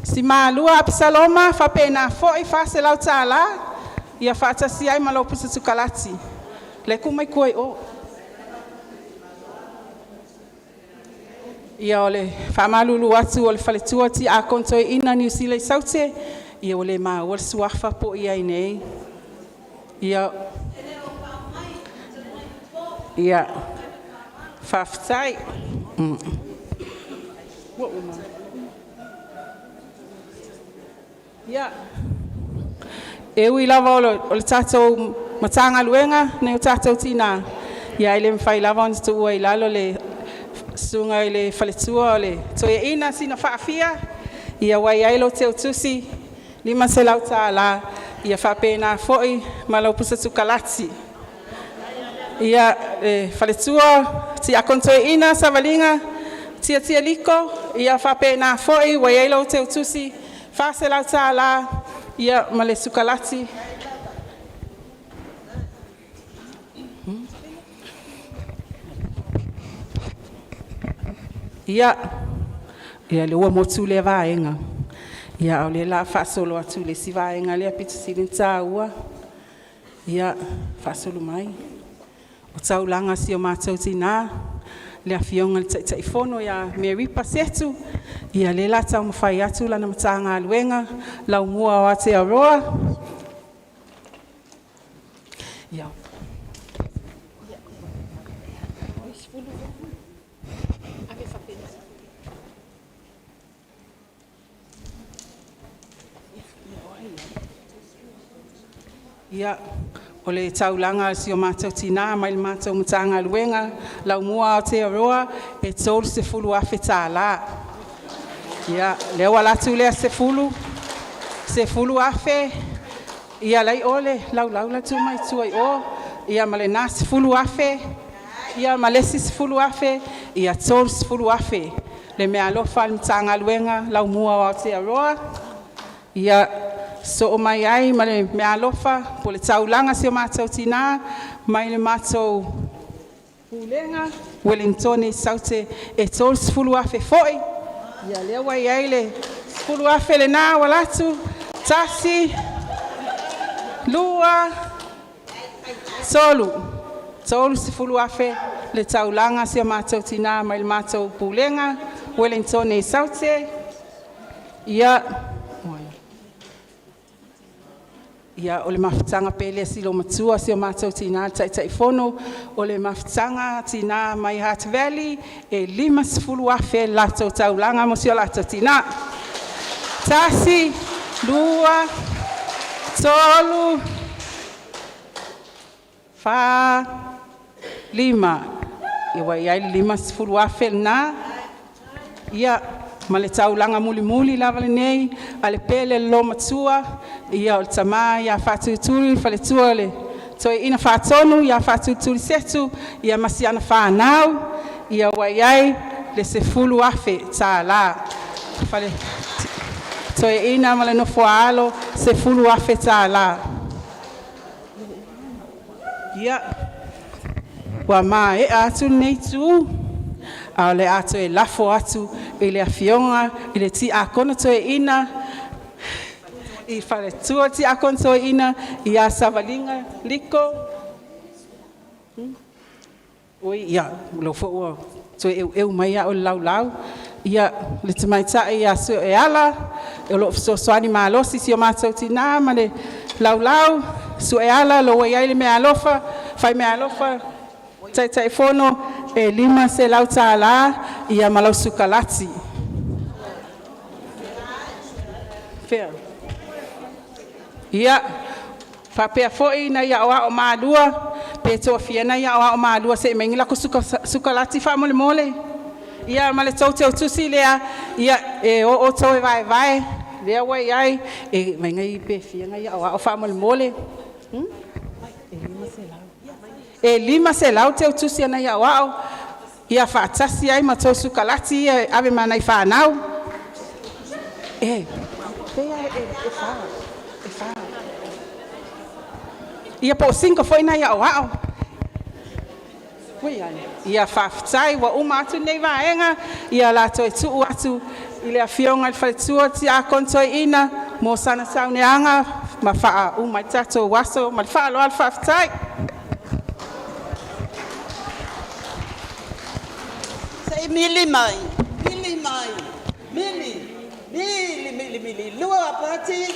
Simalua Apisaloma, e faapena foi e $400 faatasi ai ma lau pusa sukalati. O la e tuu mai tua i o. Ia, o le faamalulu atu o le faletua o le Tiakono Toeaina Niusila i Saute, ua le maua le suafa po o i ai nei. Ia, faafetai. Ia, e ui lava o le tatou Matagaluega nai o tatou Tina, ae le mafai lava ona tuua i lalo le Susuga i le Faletua o le Toeaina Sinafaafia, ua i ai lau teutusi $500, ia faapena foi ma lau pusa sukalati. Ia, le Faletua Tiakono Toeaina Savaliga Tiatia Liko, ia faapena foi ua i ai lau teutusi $400 ia ma le sukalati. Ia, lea ua motu lea vaega, a o lea o le a faasolo atu i le isi vaega lea e aupito sili ona taua. Ia, faasolo mai, o taulaga a si o matou tina le Afioga i le Taitaifono ia Meripa Setu, ia lea o le a taumafai atu lana Matagaluega, Laumua o Aotearoa. Ia, o le taulaga a si o matou tina mai le matou Matagaluega Laumua a Aotearoa, e $30,000. Ia, lea ua alu atu lea $10,000, ia la e i o le laulau la e tuu mai tua i o, ia ma lena $10,000, ia ma le isi $10,000, ia $30,000 le meaalofa a le Matagaluega Laumua o Aotearoa. Ia, sosoo mai ai ma le meaalofa po o le taulaga a si o matou tina mai le matou Pulega Ueligitone i Saute e $30,000 foi. Ia lea ua i ai le $10,000 lena ua alu atu, tasi, lua, tolu. $30,000 le taulaga a si o matou tina mai le matou Pulega Ueligitone i Saute. Ia, o le mafutaga pele a si olomatua si o matou tina le Taitaifono, o le mafutaga a Tina mai Hart Valley e $50,000 le latou taulaga mo si o latou tina. Tasi, lua, tolu, fa, lima. Ia ua i ai le $50,000 lena. Ia, ma le taulaga mulimuli lava lenei a le pele a le olomatua, o le tama ia Faatuiatuli, le faletua o le Toeaina Faatonu ia Faatuiatuli Setu ma si ana fanau, ua i ai le $10,000. Toeaina ma le nofo-a-alo, $10,000. Ia, ua maea atu lenei itu, ae o le a toe lafo atu i le Afioga i le Tiakono Toeaina, i le faletua o le Tiakono Toeaina ia Savaliga Liko. Oi ia, o lea foi ua toe eueu mai au e le laulau. Ia, le tamaitai ia Sue-ala o lo o fesoasoani malosi i si o matou tina ma le laulau. Sue-ala o lo o ua i ai le meaalofa fai meaalofa Taitaifono e $500 ma lau sukalati. Ia, faapea foi nai aoao malua, pe toafia nai aoao malua se i aumai ni latou sukalati faamolemole. Ia ma le tou teutusi lea, e o outou e vaevae lea ua i ai. Vaai pe fia nai aoao faamolemole. E $500 teutusi a nai aoao, ia faatasi ai ma tou sukalati ia e ave ma nai fanau. Ia po o single foi nai aoao. Ia faafetai ua uma atu lenei vaega, ia o le a toe tuu atu i le Afioga i le faletua le Tiakono Toeaina mo sana saunoaga ma faauma ai le tatou aso. Ma le faaaloalo faafetai. Se i mili mai, mili mai, mili, mili, mili, mili, lua pati,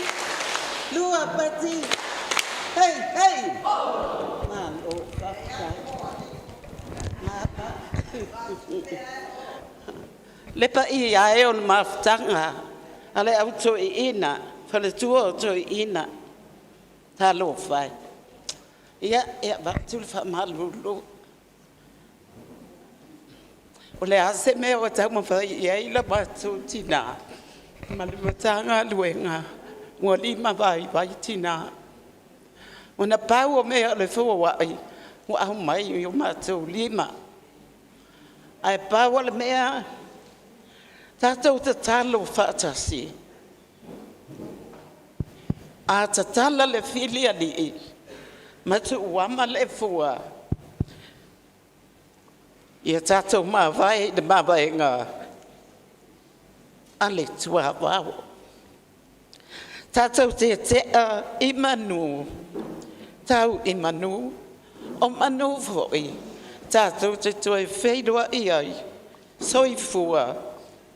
lua pati, hei, hei. Malo faafetai. Le paia e o le mafutaga a le au toeaiina, faletua o toeaiina, talofa e. Ia, e avatu le faamalulu, o le a se mea ua taumafai i ai le matou tina ma le Matagaluega ua limavaivai tina. Ona pau o mea o le foai ua aumai i o matou lima. Ae pau o le mea Tatou tatalo faatasi. A tatala le fili alii ma tuuama le fua, ia tatou mavae i le mavaega a le tuavao. Tatou tetea i manu, tau i manu, o manu foi tatou te toe feiloai ai. Soifua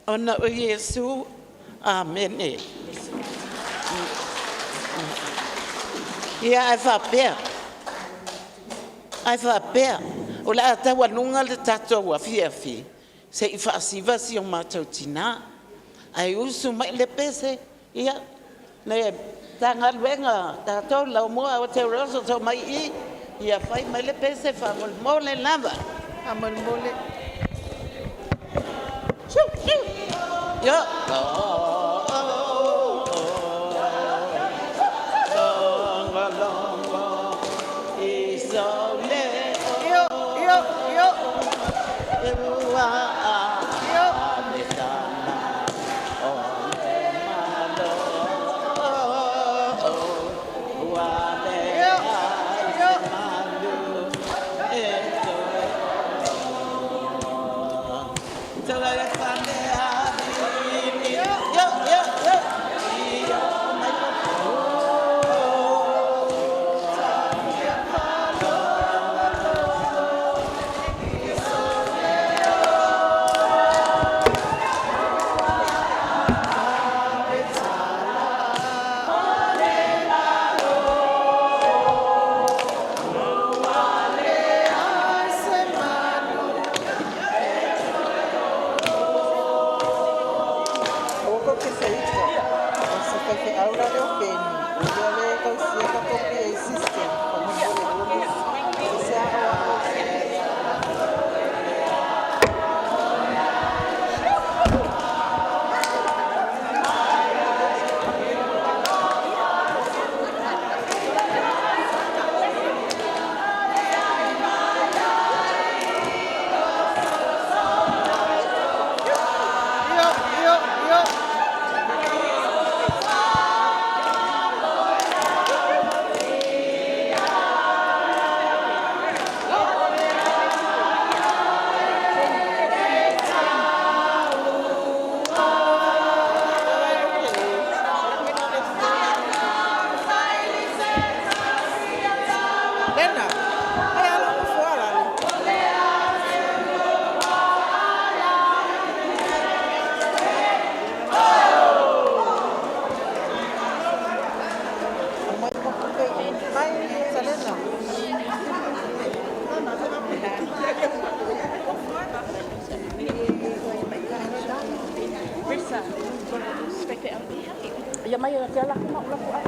ona o Iesu. Amene. Ia ae faapea, o le a taualuga le tatou afiafi se i faasiva si o matou tina. Ae usu mai le pese, ia le Matagaluega a tatou Laumua Aotearoa soso mai i ia fai mai le pese faamolemole lava. Faamolemole. Yo. Io, io, io. Io. Io, io. Aua tou te feita, o si faifeau la lea o Peni, ia lea e tausia tatou PA System. Faamolemole se aoao. Io, io, io. Lena, ai ala mo fuala le. Mai mai Salena. Ia mai te ala kuma ula ku ai.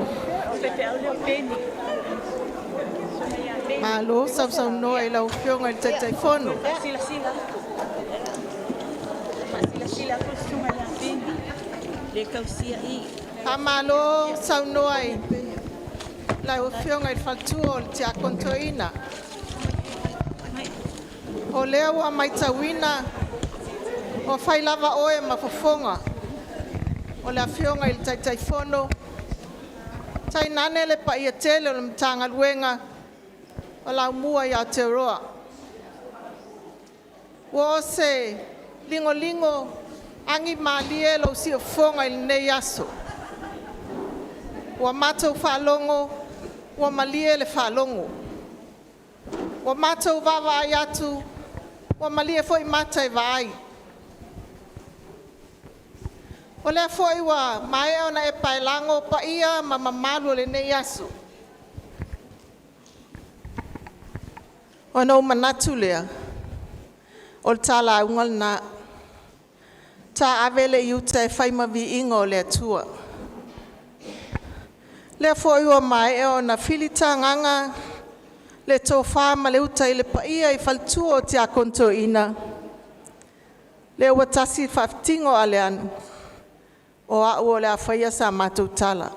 Malo sausaunoa i lau Afioga i le Taitaifono. Faamalo saunoa i lau Afioga i le Faletua o le Tiakono Toeaina. O lea ua matauina ua fai lava oe ma fofoga o le Afioga i le Taitaifono, tainane le paia tele o le Matagaluega o Laumua i Aotearoa. Ua o se ligoligo agimalie lou siufofoga i lenei aso. Ua matou faalogo ua malie le faalogo. Ua matou vaavaai atu, ua malie foi mata e vaai. O lea foi ua maea ona e paelago paia ma mamalu o lenei aso. Ona ou manatu lea, o le ta lauga lena, ta ave lea i uta e fai ma viiga o le Atua. O lea foi ua maea ona filitagaga le tofa ma le uta i le paia i faletua o Tiakono Toeaina, lea ua tasi le faafitiga o aleaga, o au o le a faia sa matou tala.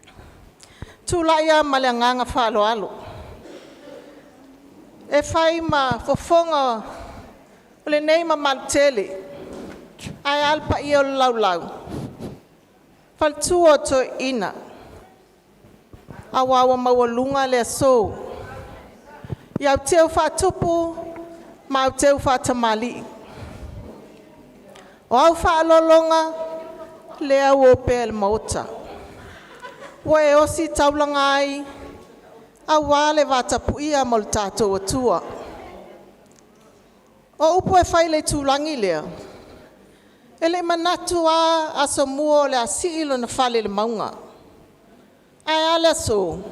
E tulai lava ma le agaga faaaloalo e fai ma fofoga o lenei mamalu tele. Ae a le paia o le laulau, faletua o toeaiina, aua ua maualuga le aso i auteu faatupu ma auteu faatamalii. O au faaaloaloga lea ua opea i le Maota, ua e ositaulaga ai aua le vatapuia ma lo tatou Atua. O upu e fai i le itulagi lea, e le i manatu lava Asomua o le a sii lona fale i le mauga. Ae a le aso?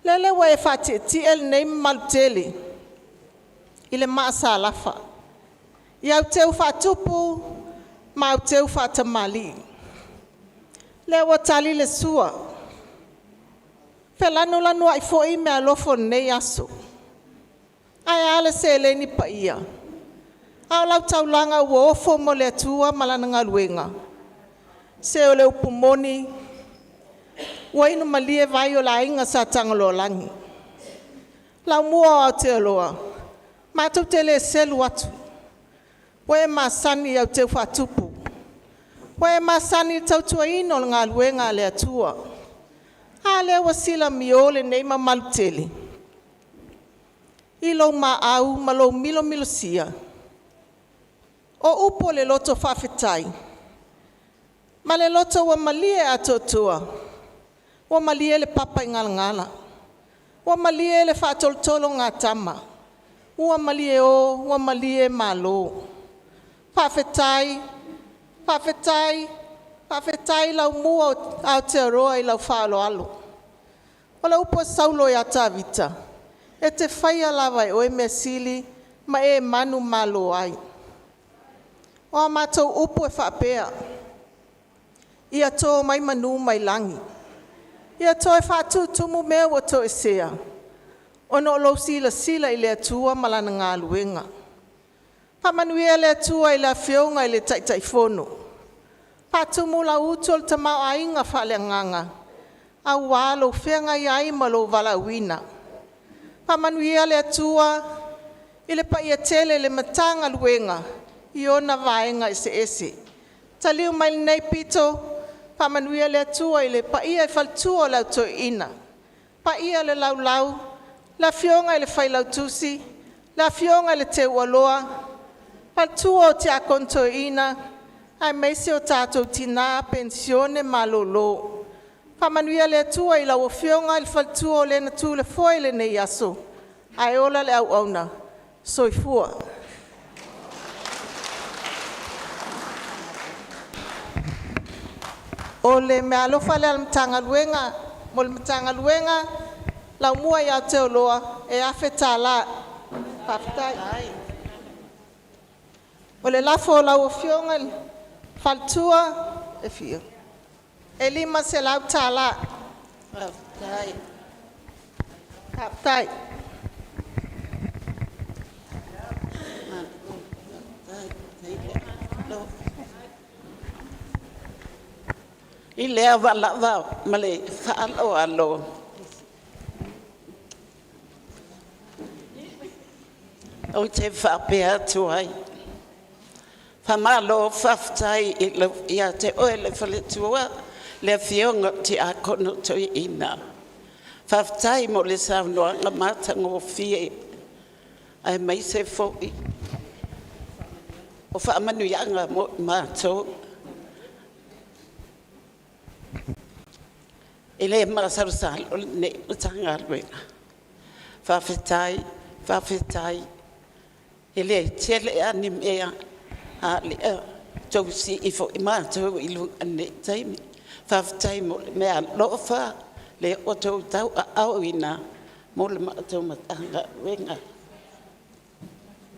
Lele ua e faatietie lenei mamalu tele i le maa sa lafa i auteu faatupu ma auteu faatamalii. Lea ua tali le sua, felanulanuai foi meaalofa o lenei aso. Ae a le seleni paia? A o lau taulaga ua ofo mo le Atua ma Lana galuega. Se o le upu moni, ua inu malie vai o le aiga Sa Tagaloaalagi. Laumua o Aotearoa, matou te le selu atu, ua e masani i auteu faatupu, ua e masani i le tautuaina o le galuega a le Atua. A lea ua silamio lenei mamalu tele i lou maau ma lou milomilosia. O upu o le loto faafetai ma le loto ua malie atoatoa, ua malie le papaigalagala, ua malie le faatolotologatama, ua malie o ua malie malo. Faafetai, faafetai, faafetai Laumua o Aotearoa i lau faaaloalo. O le upu a Saulo ia Tavita, e te faia lava e oe mea sili ma e manumalo ai. O a matou upu e faapea, ia to mai manu mai lagi, ia toe faatutumu mea ua toesea, ona o lou silasila i le Atua ma Lana galuega. Faamanuia le Atua i le Afioga i le Taitaifono, faatumu lau utu o le tamaoaiga faaleagaga aua lou feagai ai ma lou valaauina. Faamanuia le Atua i le paia tele i le Matagaluega i ona vaega eseese. Taliu mai i lenei pito, faamanuia le Atua i le paia i faletua o le Au Toeaina, paia i le Laulau, le Afioga i le Failautusi, le Afioga i le Teualoa, faletua o Tiakono Toeaina, aemaise o tatou tina penisione malolo. Faamanuia le Atua i lau Afioga i le faletua o le na tu i le foe i lenei aso, ae ola le auauna. Soifua. O le meaalofa lea a le Matagaluega mo le Matagaluega Laumua ia Aotearoa e $1,000. Faafetai. O le lafo a lau Afioga i le faletua, e fia? E $500. Faafetai. Faafetai. I le ava lava ma le faaaloalo ou te faapea atu ai, faamalo faafetai ia te oe le faletua, le Afioga i le Tiakono Toeaina. Faafetai mo le saunoaga matagofie aemaise foi o faamanuiaga mo i matou. E le masalosalo lenei Matagaluega. Faafetai, faafetai. E le tele lava ni mea a o lea ua outou sii foi matou i luga i lenei taimi. Faafetai mo le meaalofa lea ua outou tauaaoina mo le matou Matagaluega.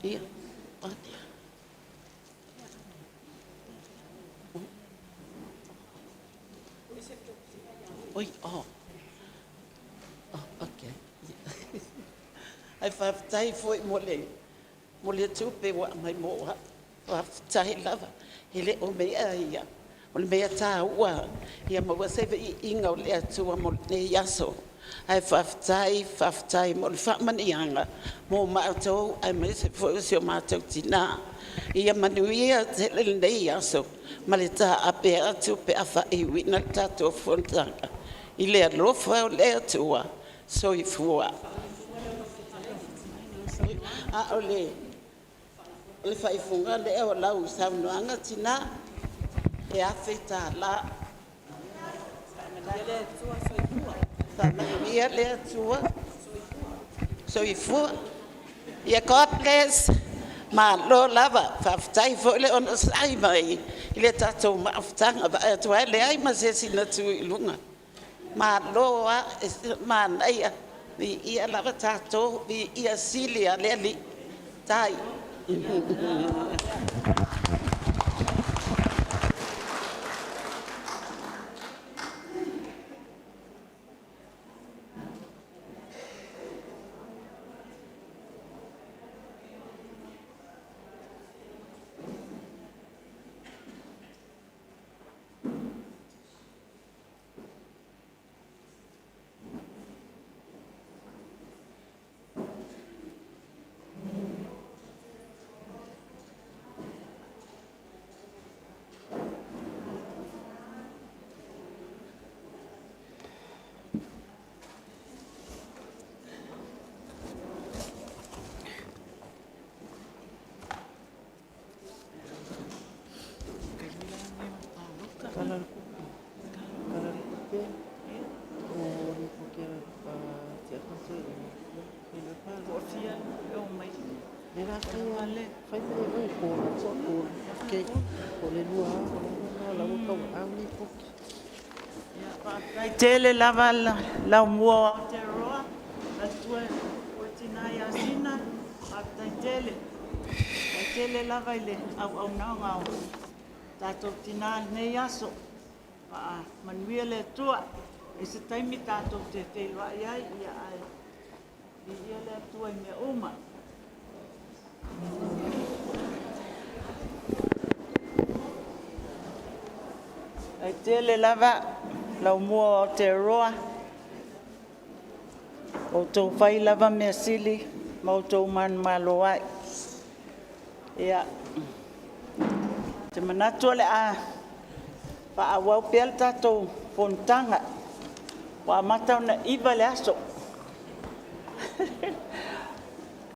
Ia. Ae faafetai foi mo le tupe ua aumai mo au, faafetai lava. E le o mea ia, o le mea taua ia maua se viiga o le Atua mo lenei aso. Ae faafetai, faafetai mo le faamanuiaga mo matou aemaise foi o si o matou tina. Ia manuia tele lenei aso ma le taape atu pe a faaiuina le tatou fonotaga. I le alofa o le Atua. Soifua. A o le faaiuga lea o lau saunoaga tina, e $1000. Faamanuia le Atua. Soifua. Ia God bless. Malo lava. Faafetai foi le onosai mai i le tatou mafutaga. Vaai atu lava e leai ma se isi na tu i luga. Malo lava, manaia. Viia lava tatou, viia sili lava le Alii. Faafetai. Faafetai tele lava Laumua o Aotearoa, faletua o le tina ia Sina, faafetai tele. Faafetai tele lava i le auaunaga a tatou tina i lenei aso. Faamanuia le Atua. E i ai se taimi tatou te feiloai ai, ae viia le Atua i mea uma. Faafetai tele lava Laumua o Aotearoa, ua outou fai lava mea sili ma outou manumalo ai. Ia, ou te manatu o le a faaauau pea le tatou fonotaga, ua amata ona 9 le aso.